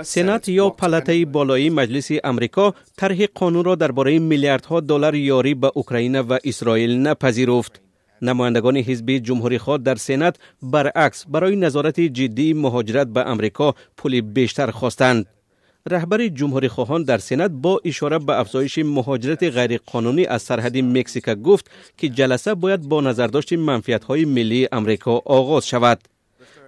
Сенат ё палатаи болоии Маҷлиси Амрико тарҳи қонунро дар бораи миллиардҳо доллар ёрӣ ба Украина ва Исроил напазируфт. Намояндагони ҳизби ҷумҳурихоҳ дар Сенат баръакс барои назорати ҷиддии муҳоҷират ба Амрико пули бештар хостанд. Раҳбари ҷумҳурихоҳон дар Сенат бо ишора ба афзоиши муҳоҷирати ғайриқонунӣ аз сарҳади Мексика гуфт, ки ҷаласа бояд бо назардошти манфиатҳои миллии Амрико оғоз шавад.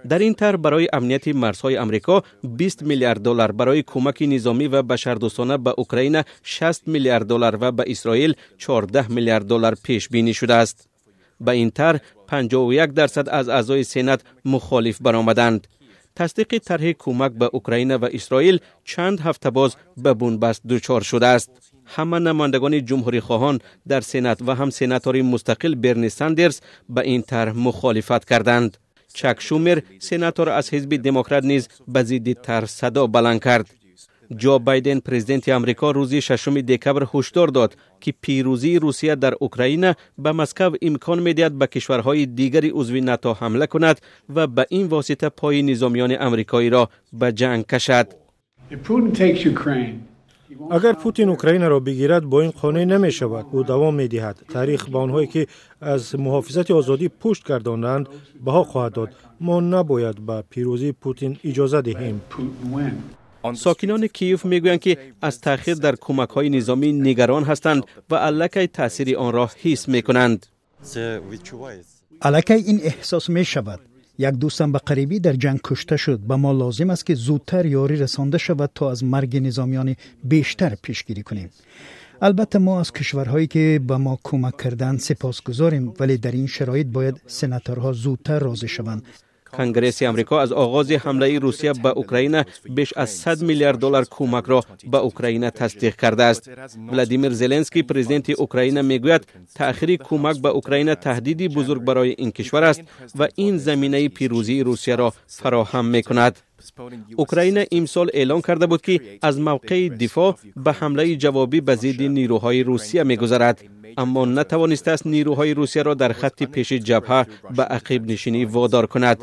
Дар ин тарҳ барои амнияти марзҳои Амрико 20 миллиард доллар, барои кӯмаки низомӣ ва башардӯстона ба Украина 60 миллиард доллар ва ба Исроил 14 миллиард доллар пешбинӣ шудааст. Ба ин тарҳ 51% аз аъзои Сенат мухолиф баромаданд. Тасдиқи тарҳи кӯмак ба Украина ва Исроил чанд ҳафта боз ба бунбаст дучор шудааст. Ҳама намояндагони ҷумҳурихоҳон дар Сенат ва ҳам сенатори мустақил Берни Сандерс ба ин тарҳ мухолифат карданд. Чак Шумер, сенатор аз ҳизби Демократ, низ ба зидди тарҳ садо баланд кард. Ҷо Байден, президенти Амрико, рӯзи 6 декабр ҳушдор дод, ки пирӯзии Русия дар Украина ба Москав имкон медиҳад ба кишварҳои дигари узви НАТО ҳамла кунад ва ба ин восита пои низомиёни амрикоиро ба ҷанг кашад. Агар Путин Украинаро бигирад, бо ин қонеъ намешавад. Ӯ давом медиҳад. Таърих ба онҳое, ки аз муҳофизати озодӣ пушт гардонданд, баҳо хоҳад дод. Мо набояд ба пирӯзии Путин иҷоза диҳем. Сокинони Киев мегӯянд, ки аз таъхир дар кӯмакҳои низомӣ нигарон ҳастанд ва аллакай таъсири онро ҳис мекунанд. Аллакай ин эҳсос мешавад. Як дӯстам ба қарибӣ дар ҷанг кушта шуд. Ба мо лозим аст, ки зудтар ёрӣ расонда шавад, то аз марги низомиёни бештар пешгирӣ кунем. Албатта, мо аз кишварҳое, ки ба мо кӯмак карданд, сипосгузорем, вале дар ин шароит бояд сенаторҳо зудтар розӣ шаванд. Конгресси Амрико аз оғози ҳамлаи Русия ба Украина беш аз 100 миллиард доллар кӯмакро ба Украина тасдиқ кардааст. Владимир Зеленский, президенти Украина, мегӯяд, таъхири кӯмак ба Украина таҳдиди бузург барои ин кишвар аст ва ин заминаи пирӯзии Русияро фароҳам мекунад. Украина имсол эълон карда буд, ки аз мавқеи дифоъ ба ҳамлаи ҷавобӣ ба зидди нирӯҳои Русия мегузарад, аммо натавонистааст нирӯҳои Русияро дар хатти пеши ҷабҳа ба ақибнишинӣ водор кунад.